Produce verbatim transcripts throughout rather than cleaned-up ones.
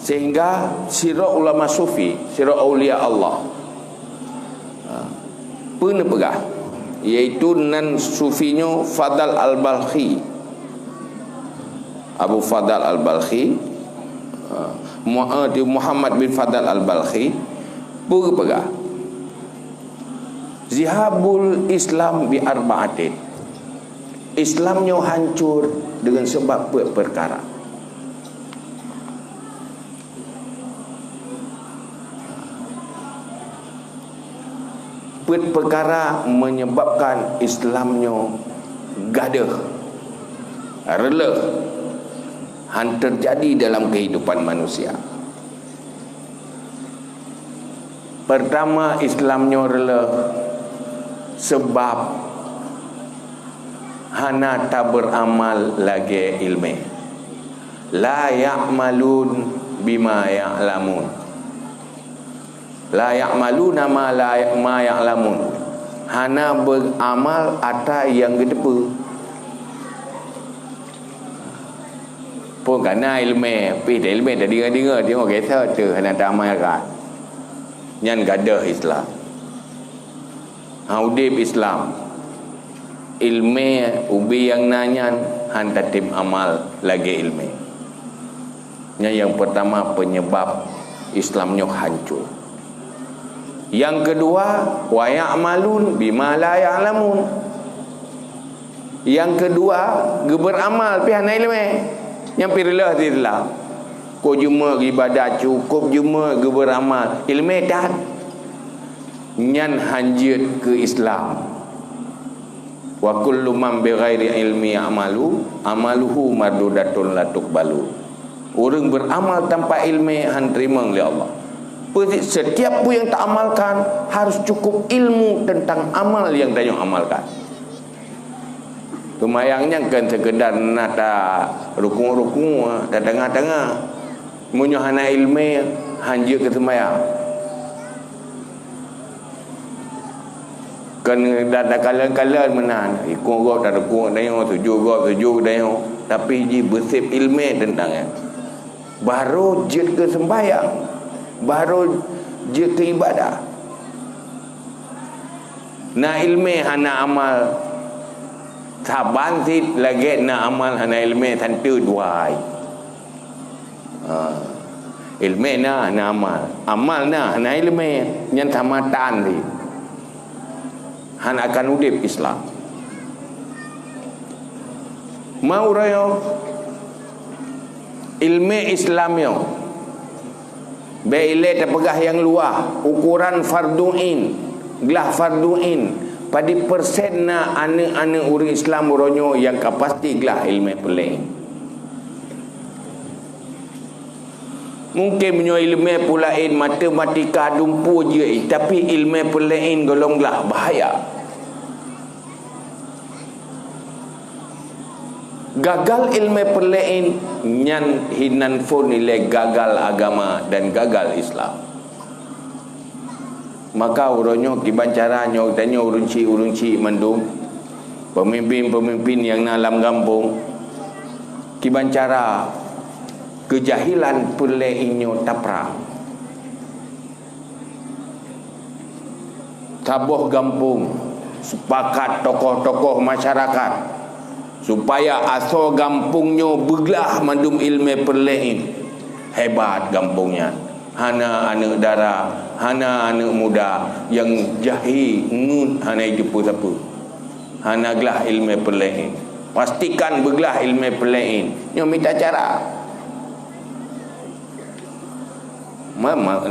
Sehingga sidroe ulama sufi, sidroe aulia Allah, ha, peue neupeugah, yaitu nan sufi nyoe Fadal Al-Balkhi. Abu Fadal Al-Balkhi, ha, Mu-, eh, Muhammad bin Fadal Al-Balkhi, peue geupeugah? Zihabul Islam bi arba'atin. Islam nyoe hancur dengan sebab peuet perkara. Peuet perkara menyebabkan Islam nyoe gadôh, reuloh, han terjadi dalam kehidupan manusia. Pertama, Islam nyoe reuloh sebab hana tabeuramal lagée iéleumé. La ya'malun bima ya'lamun. La ya'maluna ma la, ma ya'lamun. Hana beuramal ata nyang geuteupeue. Pun kana iéleumé, pih iéleumé tadeungoe-deungoe, deungoe kisah teuh hana taamalkan. Nyan gadôh Islam. Ha, udeb Islam. Iéleumé ubé nyang na nyan han tatem amal lagée iéleumé. Nyan nyang pertama penyebab Islam nyoe hancô. Nyang keudua, wa ya'malun bima la ya'lamun. Nyang keudua, geubeuramal pih hana iéleumé. Nyan pih reuloh di Islam. Kôp jeumeuk ibadat cukôp jeumeuk geubeuramal, iéleumé that. Nyan han jeuet keu Islam. Wa kullu man bighairi ilmi ya'malu, amaluhu mardudatun la tuqbalu. Ureuëng beuramal tanpa iéleumé han teurimong lé Allah. Setiap peue nyang taamalkan harus cukup ilmu tentang amal nyang tanyoe amalkan. Seumayang nyan kon seukeudar na tarukuk-rukuk, tatanga-tanga. Meunyoe hana iéleumé, han jeuet keu seumayang. Kon dan takalon-kalon meunan, rukuk gob tarukuk tanyoe, sujud gob sujud tanyoe, tapi jih beuseb iéleumé teuntang nyan. Barô jeuet keu seumbahyang, barô jeuet keu ibadah. Na iéleumé hana amal, saban cit lagée na amal hana iéleumé, santeue dua hai. Ha. Iéleumé na, hana amal. Amal na, hana iéleumé. Nyan sama tan cit. Han akan udeb Islam. Ma uroe nyoe, iéleumé Islam nyoe, bék ilée tapeugah nyang luwah, ukoran fardhu ain, glah fardhu ain, padum persen na aneuëk-aneuëk ureuëng Islam uroe nyoe nyang ka pasti glah iéleumé peureulée ain. Mungken meunyoe iéleumé peureulée ain, matematika dumpeue jeuet, tapi iéleumé peureulée ain gohlom glah, bahaya. Gagal iéleumé peureulée ain nyan hinan phon ilée gagal agama dan gagal Islam. Maka uroe nyoe kiban cara nyoe tanyoe ureuëng chik-ureuëng chik mandum, peumimpén-peumimpén nyang na lam gampông, kiban cara keujahilan peureulée ain nyoe taprang. Saboh gampông, sepakat tokoh-tokoh masyarakat, supaya asoe gampông nyoe beuglah mandum iéleumé peureulée ain. Hebat gampông nyan. Hana aneuëk dara, hana aneuëk muda nyang jahi ngon hana jiteupeue sapeue. Hana glah iéleumé peureulée ain. Pastikan beuglah iéleumé peureulée ain. Nyoe mita cara. Ma, ma,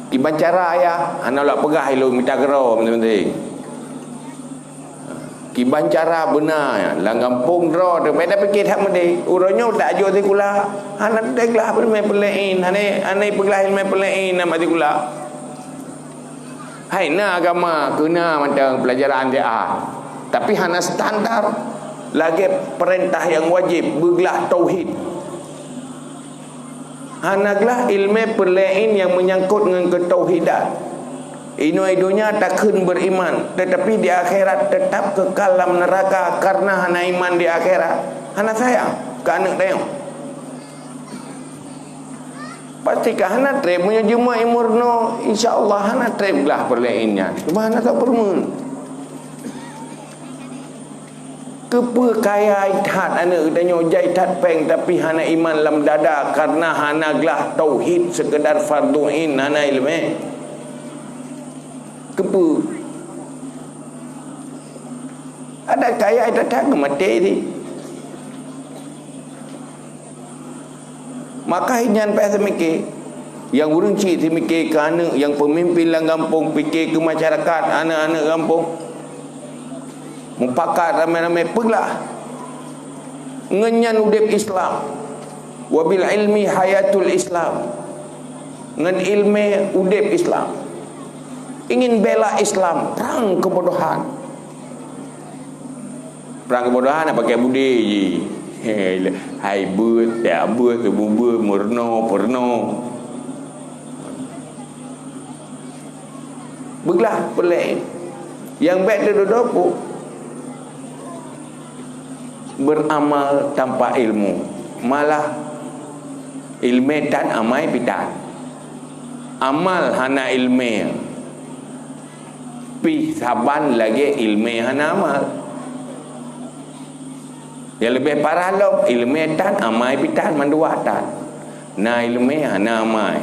kiban cara ya, hana lôn peugah ilôn mita keudroe, penting-penting. Kiban cara beuna, lam gampông droe teuh, beda pikir that meudeh. Uroe nyoe tak jok sikula, hana teudeuglah peureulée ain, hana, hana peuglah iéleumé peureulée ain, na mat sikula. Hai na agama, keuna mantong pelajaran dia. Tapi hana standar lagée perintah nyang wajéb, beuglah tauhid. Hana glah iéleumé peureulée ain nyang meunyangkot ngon keutauhidan. Inoe donya takheun beriman, tetapi di akhirat tetap kekal lam neraka karena hana iman di akhirat. Hana sayang keu aneuëk tanyoe. Pasti ka hana treb, meunyoe jeuet meurunoe, insya Allah hana treb glah peureulee nyan. Cuma hana tapeureumeun. Keupeue kaya that aneuk geutanyoe, jai that péng, tapi hana iman lam dada, karena hana glah tauhid, sekedar fardhu ain, hana ileumee? Keupeue? Ada kaya that-that geumaté di. Maka nyan payah seumiké. Nyang ureuëng cit seumiké keu aneuk, nyang peumimpin lam gampông piké keu masyarakat, aneuk-aneuk gampông. Mupakat ramé-ramé peuglah. Ngon nyan udeb Islam. Wa bil ilmi hayatul Islam. Ngon ilmé udeb Islam. Ingin bela Islam, prang keubodohan. Prang keubodohan na pakai budé jih. Hai beuet, tiak beuet, tuboh beuet, meurunoe, peurunoe. Beuglah peulée. Nyang bék teudodo pu. Beramal tanpa ilmu. Malah ilmé tan amai pih tan. Amal hana ilmé. Pih saban lagée ilmé hana amal. Nyang leubeh parah lom, ilmé tan, amai pih tan, mandua tan. Na ilmé hana amai,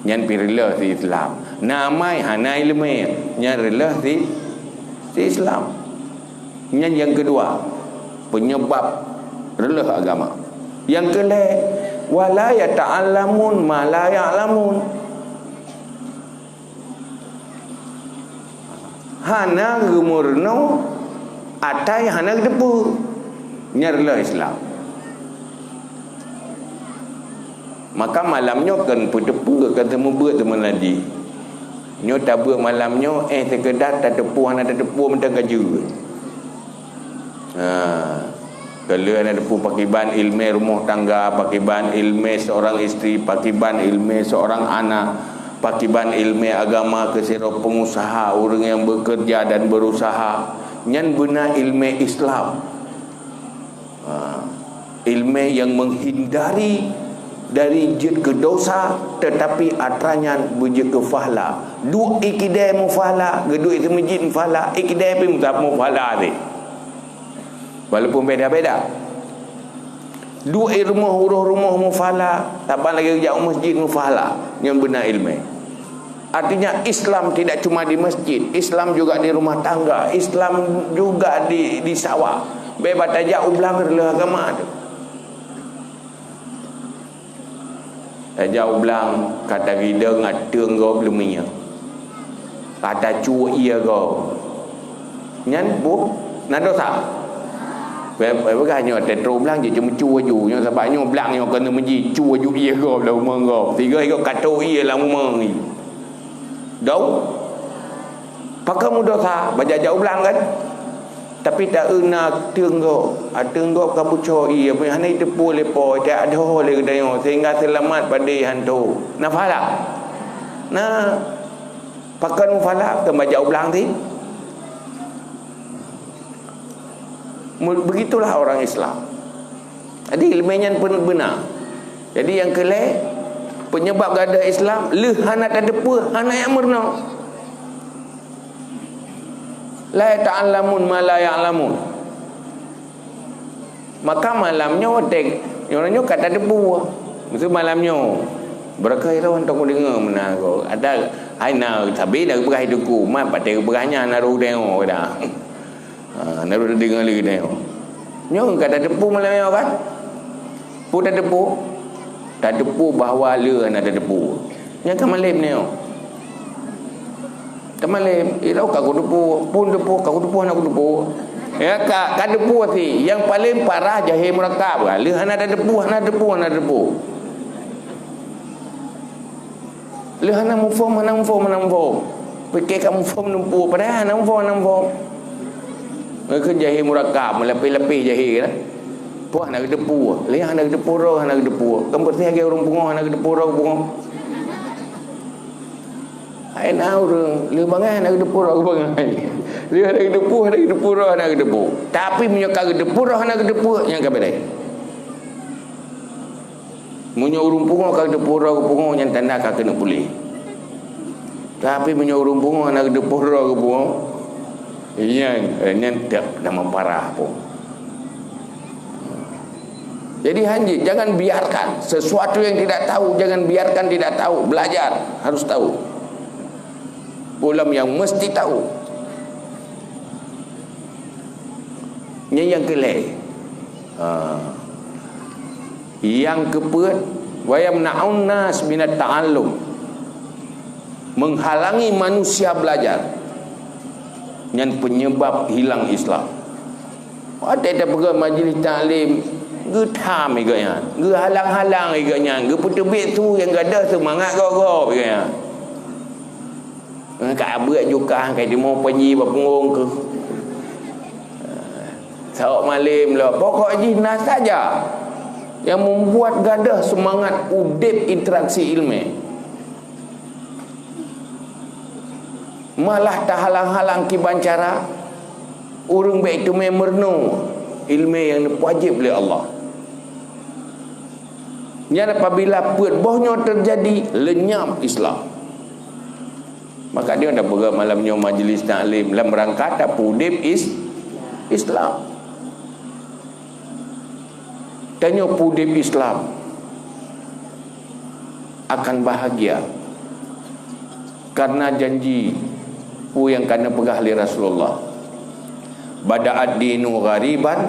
nyan pih reuloh si Islam. Na amai hana ilmé, nyan reuloh si, si Islam. Nyan nyang keudua, peunyeubab reuloh agama. Nyang keulhée, wala yata'allamun ma la ya'lamun. Hana geumeurunoe ata nyang hana geuteupeue. Nyan reuloh Islam. Maka malam nyoe kon peuteupeue, kon teumeubeuet teumeunajih. Nyoe tabeuet malam nyoe, eh, seukeudar tateupeue hana tateupeue mantong ka jeuet. Ha. Keu lheueh na teupeue pakiban ilmé rumoh tangga, pakiban ilmé seorang istri, pakiban ilmé seorang anak, pakiban ilmé agama keu sidroe pengusaha, ureuëng nyang bekerja dan berusaha. Nyan beuna ilmé Islam. Ha. Ilmé nyang menghindari dari jeuet keu dosa, tetapi atra nyan beujeuet keu pahala. Duek ikidée meupahala, geuduek seumeujid meupahala, ikidée pih meupahala deh. Walaupun beda-beda. Duek i rumoh, uroh rumoh meupahala, saban lagée jak u masjid meupahala. Nyan beuna ilmé. Artinya Islam tidak cuma di masjid, Islam juga di rumah tangga, Islam juga di, di sawah. Bék bak tajak u blang reuloh agama tu. Tajak u blang, ka tagideung ateueng gob leuminyeuk. Ka tacuek ié gob. Nyan boh na dosa. Pe-, pe-, peugah nyoe teutrok blang jeuet ceumeucue aju. Nyoe sabab nyoe blang nyoe keuneuk meuji cue aju ié gob lam rumoh gob. Sigoe gob ka trok ié lam rumoh. Dau. Pakon meudosa, bajak jak u blang kan? Tapi taeu na teunggok, a teunggok ka bucok ié, hana jiteupeue lé po, jak adoe lé geutanyoe, sehingga seulamat padé hanto. Na pahala? Na. Pakon meupahala, keu bajak u blang ti. Mu-, begitulah orang Islam. Jadi, ileumé nyan pun beuna. Jadi, nyang keu lhée, peunyeubab gadôh Islam, lheueh hana tateupeue, hana nyang meurunoe. La yata'allamun ma la ya'lamun. Maka malam nyoe, tek, nyoe, nyoe ka tateupeue. Meusu malam nyoe, beureukat ilôn tong kudeungoe meunan ko. Ada, hai na, sabe na geupeugah itu ku, mat patéh geupeugah nyan, na roh deungoe dah. Ha, na roh deungoe lé geutanyoe. Nyoe ka tateupeue malam nyoe kan? Peue tateupeue? Tateupeue bahwa le hana tateupeue. Nyan ka malem nyoe. Ka malem, ira ka kuteupeue, pun teupeue, ka kuteupeue, hana kuteupeue. Ya, ka, ka teupeue si. Nyang paleng parah jahé murakab. Le hana tateupeue, hana tateupeue, hana tateupeue. Le hana muphom, hana muphom, hana muphom. Pike ka muphom numpuk, padahai hana muphom, hana muphom. Ngeukheun jahé murakab, meulapeh-lapeh jahé kan. Poh hana geuteupeue, le hana geuteupeue, hana geuteupeue. Kan beuteh lagée ureuëng pungoh hana geuteupeue, pungoh. Hai na ureuëng, le bangai hana geuteupeue, bangai. Le hana geuteupeue, hana geuteupeue, hana geuteupeue. Tapi meunyoe ka geuteupeue, hana geuteupeue, nyang ka beureh. Meunyoe ureuëng pungo ka geuteupeue droe geupungo, nyan tanda ka keuneuk puléh. Tapi meunyoe ureuëng pungo hana geuteupeue droe geupungo, nyan, nyan tak nama parah pun. Jadi hanjeuet, jangan biarkan sesuatu yang tidak tahu, jangan biarkan tidak tahu. Belajar, harus tahu. Peue lom nyang mesti tahu. Nyan nyang keulhèe. Ha. Nyang keupeuet, wa yamna'un nas minat ta'allum. Menghalangi manusia belajar. Nyan penyebab hilang Islam. Watèe tapeugah majlis taklim, geutham geuh nyan, geuhalang-halang geuh nyan, geupeuteubiet su nyang gadôh seumangat gob-gob geuh nyan. Ka abeuet jukah, ka jimoe panji bak punggong keuh. Sawok malem lom. Pokok jih na saja yang membuat gadôh seumangat udeb interaksi ilmé. Malah tahalang-halang kiban cara ureuëng bèk teumé meurunoe ilmé nyang neupeuwajéb lé Allah. Nyan apabila peuet boh nyoe teujadi, leunyap Islam. Maka nyoe tapeugah malam nyoe majlis taklim lam rangka tapeuudeb is-, Islam. Tanyoe peuudeb Islam akan bahagia karena janji peue nyang ka neupeugah lé Rasulullah, "Bada'ad dinu ghariban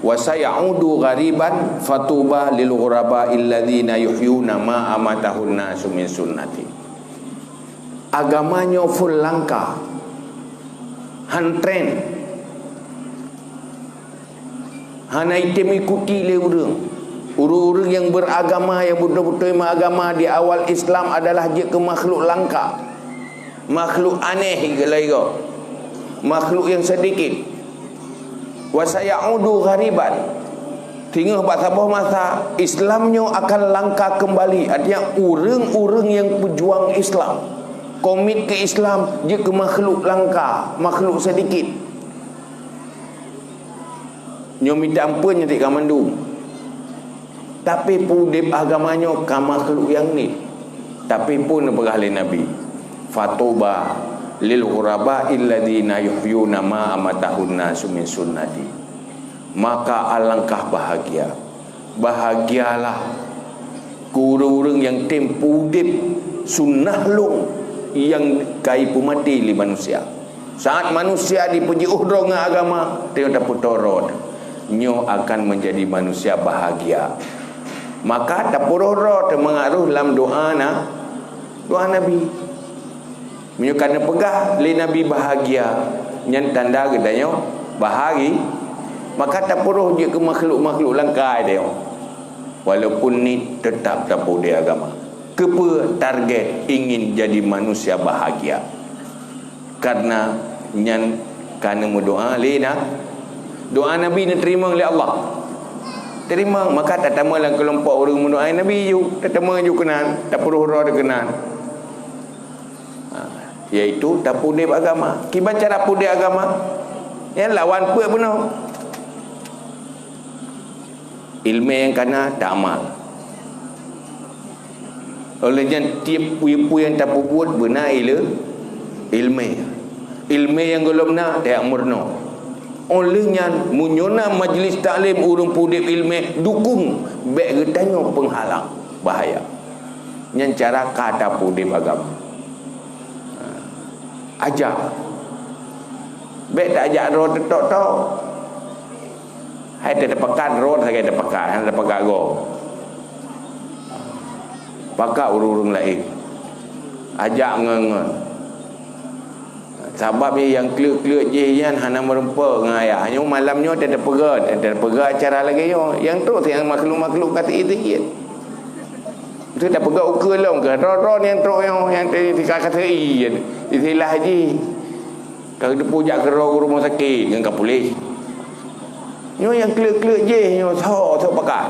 wa sayaudu ghariban, fatuba lil ghuraba illadzina yuhyuna ma amatahun nasu min sunnati." Agama nyoe phon langka, han tren, hana item ikuti lé ureuëng. Ureuëng-ureuëng nyang beragama, nyang beutôi-beutôi meuagama di awal Islam adalah jeuet keu makhluk langka, makhluk aneh, igoe lagée goe, makhluk nyang sedikit. Wa sayaudu ghariban. Singoh bak saboh masa, Islam nyoe akan langka keumbali. Artinya, ureuëng-ureuëng nyang peujuang Islam, komit keu Islam, jeuet keu makhluk langka, makhluk sedikit. Nyoe mita ampeuen nyoe tieb ka mandum. Tapi peuudeb agama nyoe ka makhluk nyang niet. Tapi peue neupeugah lé Nabi, "Fatuba lil ghuraba illadzina yuhyuna ma amatahun nasu min sunnati." Maka alangkah bahagia, bahagialah keu ureuëng-ureuëng nyang tem peuudeb sunnah lôn nyang ka ipeumaté lé manusia. Saat manusia jipeujiôh droe ngon agama, teungoh tapeutoe droe, nyoe akan menjadi manusia bahagia. Maka tapeuroh droe teumangat rhoh lam doa na, doa Nabi. Meunyoe ka neupeugah lé Nabi bahagia, nyan tanda geutanyoe bahagi, maka tapeuroh jeuet keu makhluk-makhluk langka tanyoe. Walaupun niet, teutap tapeuudeb agama. Keupeue? Target ingin jadi manusia bahagia. Karena nyan ka neumeudoa lé na-, doa Nabi neuteurimong lé Allah. Teurimong, maka tatamong lam keulompok ureuëng meudoa Nabi ju, tatamong ju keunan, tapeuroh droe keunan. Ha, yaitu tapeuudeb agama. Kiban cara peuudeb agama? Nyan lawan peuet bunoe. Ileumèe nyang kana taamal. Óh lheueh nyan, tieb peue-peue nyang tapeubuet beuna ile-, ileumèe. Ileumèe nyang gohlom na tajak meurunoe. Óh lheueh nyan, meunyoe na majlis taklim ureuëng peuudeb ileumèe, dukung, bék geutanyoe peunghalang, bahaya. Nyan cara ka tapeuudeb agama. Ajak. Bék tajak droe teutok-tok. Hai teupakat droe sagai teupakat, hana teupakat goe. Pakat ureuëng-ureuëng laén. Ajak ngon-ngon. Sabab nyang kleuet-kleuet jih nyan hana meurumpok ngon ayah. Nyoe malam nyoe teupeugah, teupeugah acara lagée nyoe. Nyang trok nyang makhluk-makhluk ka teuiet-iet. Beutôi tapeugah ukeue lom keu droe-droe nyang trok nyoe, nyang teuka ka teuiet. Istilah jih. Ka geuteupeue jak keudroe u rumoh sakét ngon ka puléh. Nyoe nyang kleuet-kleuet jih nyoe soe, soe pakat.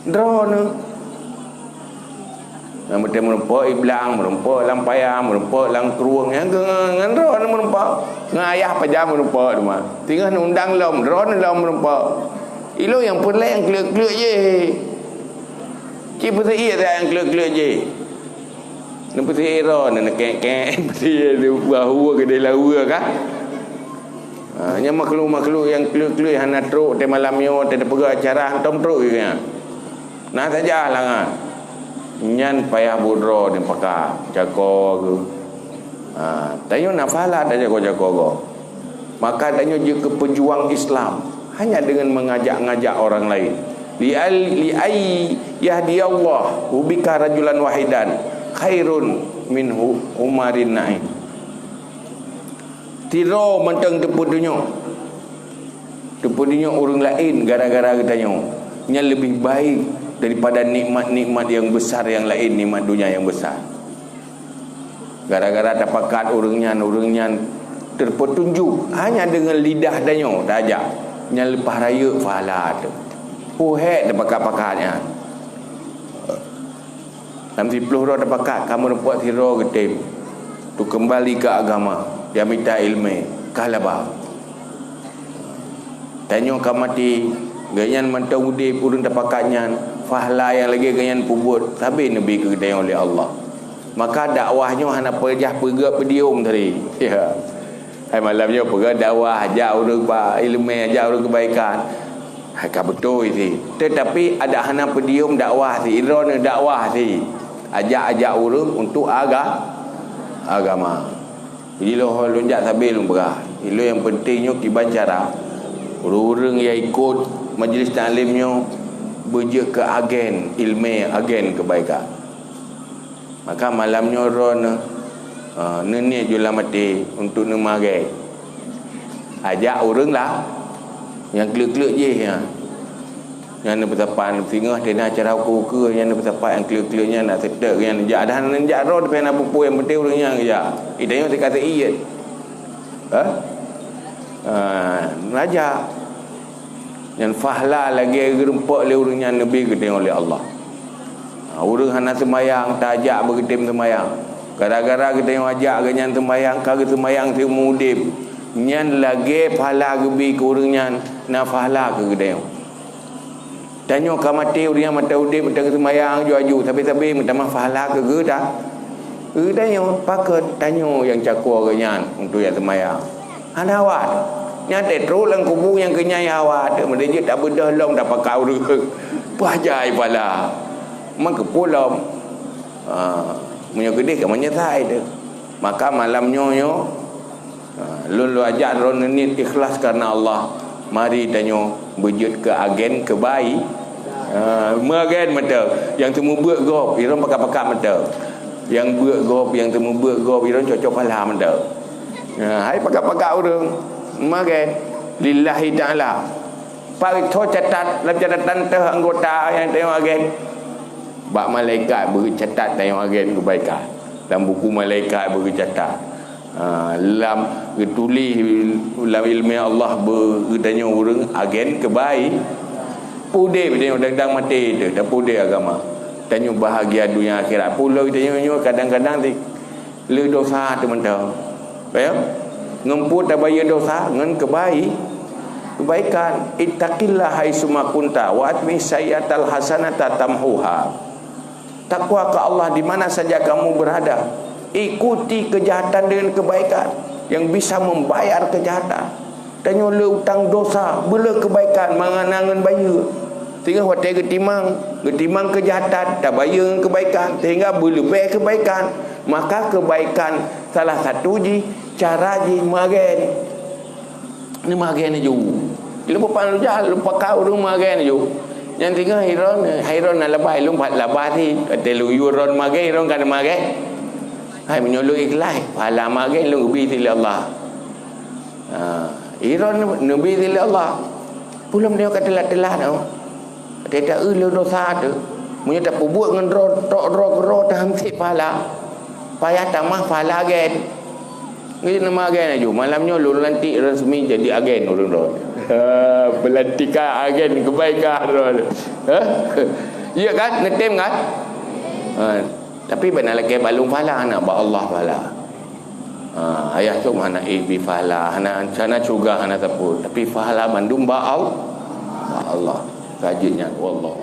Droeneuh. Nyang beutôi meurumpok i blang, meurumpok lam paya, meurumpok lam krueng, nyang keu ngon droeneuh meurumpok. Ngon ayah pajan meurumpok teuma. Singoh neundang lom, droeneuh lom meurumpok. Ilôn nyang peureulée nyang kleuet-kleuet jih. Cit peuseuiek that nyang kleuet-kleuet jih. Neupeuseuiek droe, neukek-kek, peuseuiek bahu keudeh lawa kan. Ha, nyang makhluk-makhluk nyang kleuet-kleuet hana trok, teuh malam nyoe, teuh teupeugah acara, hantom trok geuh nyan. Na saja halangan. Nyan payah buet droe neupakat, jako geuh. Ha, tanyoe na pahala tajako-jako gob. Maka tanyoe jeuet keu peujuang Islam hanya dengan mengajak-ngajak orang lain. Li al-, li ay yahdiyallahu bika rajulan wahidan khairun min hu-, humarin na'im. Sidroe mantong teupeutunyok. Teupeutunyok ureuëng laén gara-gara geutanyoe. Nyan leubeh baik daripada nikmat-nikmat nyang besar nyang laén, nikmat dunia nyang besar. Gara-gara tapakat ureuëng nyan, ureuëng nyan teupeutunjuk hanya deungon lidah tanyoe tajak, nyan leupah rayeuk pahala teuh. Peue hék tapakat-pakat nyan. Lam siploh droe tapakat, ka meurumpok sidroe geutem, tu keumbali keu agama, ya mita iéleumé, ka laba. Tanyoe ka maté, gobnyan mantong udeb ureuëng tapakat nyan, pahala nyang lagée gobnyan peubuet sabe neubi keu geutanyoe lé Allah. Maka dakwah nyoe hana peujah peugét peudiom tadi. Ya. Hai malam nyoe peugét dakwah, ajak ureuëng ba iéleumé, ajak ureuëng keubaikan. Hai ka beutôi sih. Tetapi ada hana peudiom dakwah sih, idroe dakwah sih. Ajak-ajak ureuëng untuk aga-, agama. Jadi lôn, lôn jak sabe lôn peugah. Ilôn nyang penting nyoe kiban cara. Ureuëng-ureuëng nyang ikot majlis taklim nyoe beujeuet keu agen iéleumé, agen keubaikan. Maka malam nyoe droeneuh, ha, neuniet jula maté untuk neumagée. Ajak ureuëng lah nyang kleuet-kleuet jih nyan. Nyan neupeusapat singoh teuh na acara ukeue-ukeue, nyan neupeusapat nyang kleuet-kleuet nyan nak seutôt nyan jak. Dah nyan jak droe tapi hana peue-peue, nyang penting ureuëng nyan geujak. Itanyoe sika seuiet. Ha? Ha, raja. Nyan pahala lagée geurumpok lé ureuëng nyan neubi geutanyoe lé Allah. Ha, ureuëng hana seumayang, tajak beugeutem seumayang. Gara-gara geutanyoe ajak gobnyan seumayang, ka geuseumayang siumu udeb. Nyan lagée pahala geubi keu ureuëng nyan, na pahala keu geutanyoe. Tanyoe ka maté, ureuëng nyang mantong udeb, mantong seumayang aju-aju, sabe-sabe meutamah pahala keu geuta-, geutanyoe. Pakon tanyoe nyang cako gobnyan untuk jak seumayang. Hana awai. Nyan teuh trok lam kubu nyang keu nyan awai teuh, meunyoe jeuet tabeudôh lom tapakat ureuëng. Pah jai pahala. Man keupeue lom? Ha, meunyoe keudeh ka meunyeusai teuh. Maka malam nyoe nyoe, ha, lôn, lôn ajak droeneuh neuniet ikhlas karena Allah. Mari tanyoe beujeuet keu agen keubai-, ha, meuagen mantong. Nyang teumeubeuet gob, droeneuh pakat-pakat mantong. Nyang beuet gob, nyang teumeubeuet gob, droeneuh cocok pahala mantong. Ha, hai pakat-pakat ureuëng, meuagen lillahi ta'ala. Paritho catat lam catatan teuh anggota nyang tanyoe agen. Bak malaikat beugeucatat tanyoe agen keubaikan. Lam buku malaikat beugeucatat. Ha, lam geutuléh lam iéleumé Allah beu-, geutanyoe ureuëng agen keubai-, udeb tanyoe dang-dang maté teuh, tapeudeb agama. Tanyoe bahagia dunia akhirat. Pulo tanyoe nyoe kadang-kadang di-, le dosa teuh mantong. Ya? Ngon peue tabayeue dosa? Ngon keubai-, keubaikan. Ittaqillah haitsuma kunta wa atbi sayyi'atal hasanata tamhuha. Takwa ke Allah di mana saja kamu berada. Ikuti kejahatan dengan kebaikan yang bisa membayar kejahatan. Tanyoe le utang dosa, beule kebaikan mangat na ngon bayeue. Sehingga watée geutimang, geutimang kejahatan, tabayeue ngon kebaikan, sehingga beuleubeh kebaikan. Maka kebaikan salah satu jih cara jih meuagen. Neumeuagen laju. Lôn peupah lôn jak, lôn pakat ureuëng meuagen laju. Nyang tinggai Heron, Heron na laba, lôn pat laba sih. Watée lôn yue Ron meuagen, Heron ka neumeuagen. Hai meunyoe lôn ikhlaih, pahala meuagen lôn geubi lé Allah. Ha, Heron neubi lé Allah. Peulom nyoe ka teulat-teulat nyoe. Teuta eu lôn dosa teuh. Meunyoe tapeubuet ngon droe, tok droe keudroe teuh ham sép pahala. Payah tamah pahala agen. Ngon nama agen laju. Malam nyoe lôn lantik resmi jadi agen ureuëng droe. Ha, pelantikan agen kebaikan droe. Ha? Iya kan? Neutem kan? Ha. Tapi bak na lakée bak lôn pahala, na bak Allah pahala. Ha, ayah cuma hana éh bi pahala, hana, hana syurga, hana sapeue. Tapi pahala mandum bak Al-, bak Allah. Ka jeuet nyan, wallah.